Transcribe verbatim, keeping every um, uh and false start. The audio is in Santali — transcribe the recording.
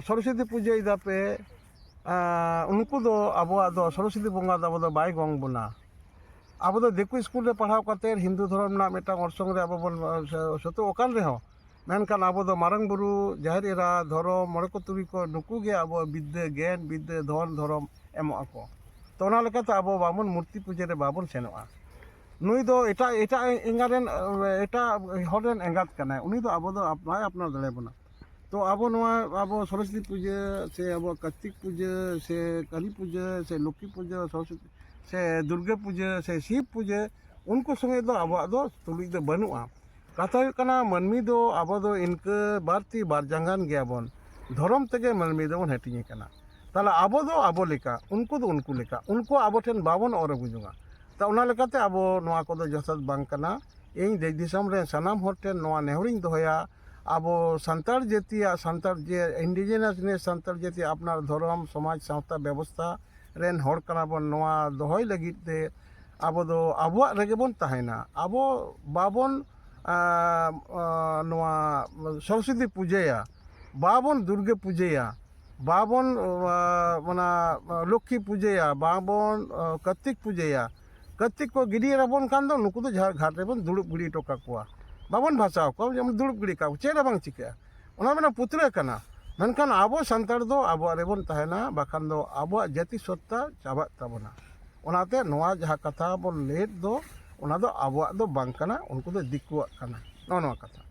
ᱥᱚᱨᱚᱥᱚᱛᱤ ᱯᱩᱡᱟᱹᱭ ᱫᱟᱯᱮ, ᱟᱸ, ᱩᱱᱠᱩ ᱫᱚ ᱟᱵᱚᱣᱟᱜ ᱫᱚ ᱥᱚᱨᱚᱥᱚᱛᱤ ᱵᱚᱸᱜᱟ ᱫᱚ ᱟᱵᱚ ᱫᱚ ᱵᱟᱭ ᱜᱚᱝ ᱵᱚᱱᱟ᱾ ᱟᱵᱚ ᱫᱚ ᱫᱤᱠᱩ ᱥᱠᱩᱞ ᱨᱮ ᱯᱟᱲᱦᱟᱣ ᱠᱟᱛᱮ ᱦᱤᱱᱫᱩ ᱫᱷᱚᱨᱚᱢ ᱨᱮᱱᱟᱜ ᱢᱤᱫᱴᱟᱝ ᱚᱨᱥᱚᱝ ᱨᱮ ᱟᱵᱚ ᱵᱚᱱ, ᱟᱸ, ᱥᱚᱛᱚ ᱟᱠᱟᱱ ᱨᱮᱦᱚᱸ, ᱢᱮᱱᱠᱷᱟᱱ ᱟᱵᱚ ᱫᱚ ᱢᱟᱨᱟᱝ ᱵᱩᱨᱩ, ᱡᱟᱦᱮᱨ ᱮᱨᱟ, ᱫᱷᱚᱨᱚᱢ, ᱢᱚᱬᱮ ᱠᱚ ᱛᱩᱨᱩᱭ ᱠᱚ, ᱱᱩᱠᱩ ᱜᱮ ᱟᱵᱚ ᱵᱤᱫᱽᱫᱟᱹ, ᱜᱮᱭᱟᱱ, ᱵᱤᱫᱽᱫᱟᱹ, ᱫᱷᱚᱱ, ᱫᱷᱚᱨᱚᱢ ᱮᱢᱚᱜ ᱟᱠᱚ᱾ ᱛᱚ ᱚᱱᱟ ᱞᱮᱠᱟᱛᱮ ᱟᱵᱚ ᱵᱟᱵᱚᱱ, ᱢᱩᱨᱛᱤ ᱯᱩᱡᱟᱹ ᱨᱮ ᱵᱟᱵᱚᱱ ᱥᱮᱱᱚᱜᱼᱟ᱾ ᱱᱩᱭ ᱫᱚ ᱮᱴᱟᱜ, ᱮᱴᱟᱜ ᱮᱸᱜᱟ ᱨᱮᱱ, ᱮᱴᱟᱜ ᱦᱚᱲ ᱨᱮᱱ ᱮᱸᱜᱟᱛ ᱠᱟᱱᱟᱭ, ᱩᱱᱤ ᱫᱚ ᱟᱵᱚ ᱫᱚ ᱟᱯ-, ᱵᱟᱭ ᱟᱯᱱᱟᱨ ᱫᱟᱲᱮᱭᱟᱵᱚᱱᱟ᱾ ᱛᱚ ᱟᱵᱚ ᱱᱚᱣᱟ, ᱟᱵᱚ ᱥᱚᱨᱚᱥᱚᱛᱤ ᱯᱩᱡᱟᱹ ᱥᱮ ᱟᱵᱚ ᱠᱟᱨᱛᱤᱠ ᱯᱩᱡᱟᱹ ᱥᱮ ᱠᱟᱹᱞᱤ ᱯᱩᱡᱟᱹ ᱥᱮ ᱞᱚᱠᱠᱷᱤ ᱯᱩᱡᱟᱹ, ᱥᱚᱨᱚᱥᱚᱛᱤ ᱥᱮ ᱫᱩᱨᱜᱟᱹ ᱯᱩᱡᱟᱹ ᱥᱮ ᱥᱤᱵ ᱯᱩᱡᱟᱹ, ᱩᱱᱠᱩ ᱥᱚᱸᱜᱮ ᱫᱚ ᱟᱵᱚᱣᱟᱜ ᱫᱚ ᱛᱩᱞᱩᱡ ᱫᱚ ᱵᱟᱹᱱᱩᱜᱼᱟ᱾ ᱠᱟᱛᱷᱟ ᱦᱩᱭᱩᱜ ᱠᱟᱱᱟ, ᱢᱟᱹᱱᱢᱤ ᱫᱚ ᱟᱵᱚ ᱫᱚ ᱤᱱᱠᱟᱹ ᱵᱟᱨ ᱛᱤ ᱵᱟᱨ ᱡᱟᱸᱜᱟᱱ ᱜᱮᱭᱟᱵᱚᱱ, ᱫᱷᱚᱨᱚᱢ ᱛᱮᱜᱮ ᱢᱟᱹᱱᱢᱤ ᱫᱚᱵᱚᱱ ᱦᱟᱹᱴᱤᱧ ᱟᱠᱟᱱᱟ᱾ ᱛᱟᱦᱞᱮ ᱟᱵᱚ ᱫᱚ ᱟᱵᱚ ᱞᱮᱠᱟ, ᱩᱱᱠᱩ ᱫᱚ ᱩᱱᱠᱩ ᱞᱮᱠᱟ, ᱩᱱᱠᱩ ᱟᱵᱚ ᱴᱷᱮᱱ ᱵᱟᱵᱚᱱ ᱚᱨ ᱟᱹᱜᱩ ᱡᱚᱝᱟ᱾ ᱛᱟ ᱚᱱᱟ ᱞᱮᱠᱟᱛᱮ ᱟᱵᱚ ᱱᱚᱣᱟ ᱠᱚᱫᱚ ᱡᱚᱛᱷᱟᱛ ᱵᱟᱝ ᱠᱟᱱᱟ᱾ ᱤᱧ ᱫᱮᱥ ᱫᱤᱥᱚᱢ ᱨᱮ ᱥᱟᱱᱟᱢ ᱦᱚᱲ ᱴᱷᱮᱱ ᱱᱚᱣᱟ ᱱᱮᱦᱚᱨᱤᱧ ᱫᱚᱦᱚᱭᱟ, ᱟᱵᱚ ᱥᱟᱱᱛᱟᱲ ᱡᱟᱹᱛᱤᱭᱟᱜ, ᱥᱟᱱᱛᱟᱲ ᱡᱮ indigenous ᱱᱮᱥ, ᱥᱟᱱᱛᱟᱲ ᱡᱟᱹᱛᱤ ᱟᱯᱱᱟᱨ ᱫᱷᱚᱨᱚᱢ, ᱥᱚᱢᱟᱡᱽ, ᱥᱟᱶᱛᱟ, ᱵᱮᱵᱚᱥᱛᱷᱟ ᱨᱮᱱ ᱦᱚᱲ ᱠᱟᱱᱟ ᱵᱚᱱ, ᱱᱚᱣᱟ ᱫᱚᱦᱚᱭ ᱞᱟᱹᱜᱤᱫ ᱛᱮ ᱟᱵᱚ ᱫᱚ ᱟᱵᱚᱣᱟᱜ ᱨᱮᱜᱮ ᱵᱚᱱ ᱛᱟᱦᱮᱱᱟ᱾ ᱟᱵᱚ ᱵᱟᱵᱚᱱ, ᱟᱸ, ᱟᱸ, ᱱᱚᱣᱟ ᱥᱚᱨᱚᱥᱚᱛᱤ ᱯᱩᱡᱟᱹᱭᱟ, ᱵᱟᱵᱚᱱ ᱫᱩᱨᱜᱟᱹ ᱯᱩᱡᱟᱹᱭᱟ, ᱵᱟᱵᱚᱱ, ᱟᱸ, ᱚᱱᱟ, ᱞᱚᱠᱠᱷᱤ ᱯᱩᱡᱟᱹᱭᱟ, ᱵᱟᱵᱚᱱ, ᱟᱸ, ᱠᱟᱨᱛᱤᱠ ᱯᱩᱡᱟᱹᱭᱟ, ᱠᱟᱨᱛᱤᱠ ᱠᱚ ᱜᱤᱰᱤ ᱨᱮᱵᱚᱱ ᱠᱷᱟᱱ ᱫᱚ ᱱᱩᱠᱩ ᱫᱚ ᱡᱟᱦᱟᱸ ᱜᱷᱟᱴ ᱨᱮᱵᱚᱱ ᱫᱩᱲᱩᱵ ᱜᱤᱰᱤ ᱦᱚᱴᱚ ᱠᱟᱠᱚᱣᱟ, ᱵᱟᱵᱚᱱ ᱵᱷᱟᱥᱟᱣ ᱠᱚᱣᱟ, ᱡᱮᱢᱚᱱ ᱫᱩᱲᱩᱵ ᱜᱤᱰᱤ ᱠᱟᱠᱚ, ᱪᱮᱫ ᱦᱚᱸ ᱵᱟᱝ ᱪᱤᱠᱟᱹᱜᱼᱟ᱾ ᱚᱱᱟ ᱢᱮᱱᱟ ᱯᱩᱛᱲᱟᱹ ᱠᱟᱱᱟ, ᱢᱮᱱᱠᱷᱟᱱ ᱟᱵᱚ ᱥᱟᱱᱛᱟᱲ ᱫᱚ ᱟᱵᱚᱣᱟᱜ ᱨᱮᱵᱚᱱ ᱛᱟᱦᱮᱱᱟ, ᱵᱟᱠᱷᱟᱱ ᱫᱚ ᱟᱵᱚᱣᱟᱜ ᱡᱟᱹᱛᱤ ᱥᱚᱛᱛᱟ ᱪᱟᱵᱟᱜ ᱛᱟᱵᱚᱱᱟ᱾ ᱚᱱᱟᱛᱮ ᱱᱚᱣᱟ ᱡᱟᱦᱟᱸ ᱠᱟᱛᱷᱟ ᱵᱚᱱ ᱞᱟᱹᱭᱮᱫ ᱫᱚ, ᱚᱱᱟ ᱫᱚ ᱟᱵᱚᱣᱟᱜ ᱫᱚ ᱵᱟᱝ ᱠᱟᱱᱟ, ᱩᱱᱠᱩ ᱫᱚ ᱫᱤᱠᱩᱣᱟᱜ ᱠᱟᱱᱟ, ᱱᱚᱜᱼᱚ ᱱᱚᱣᱟ ᱠᱟᱛᱷᱟ᱾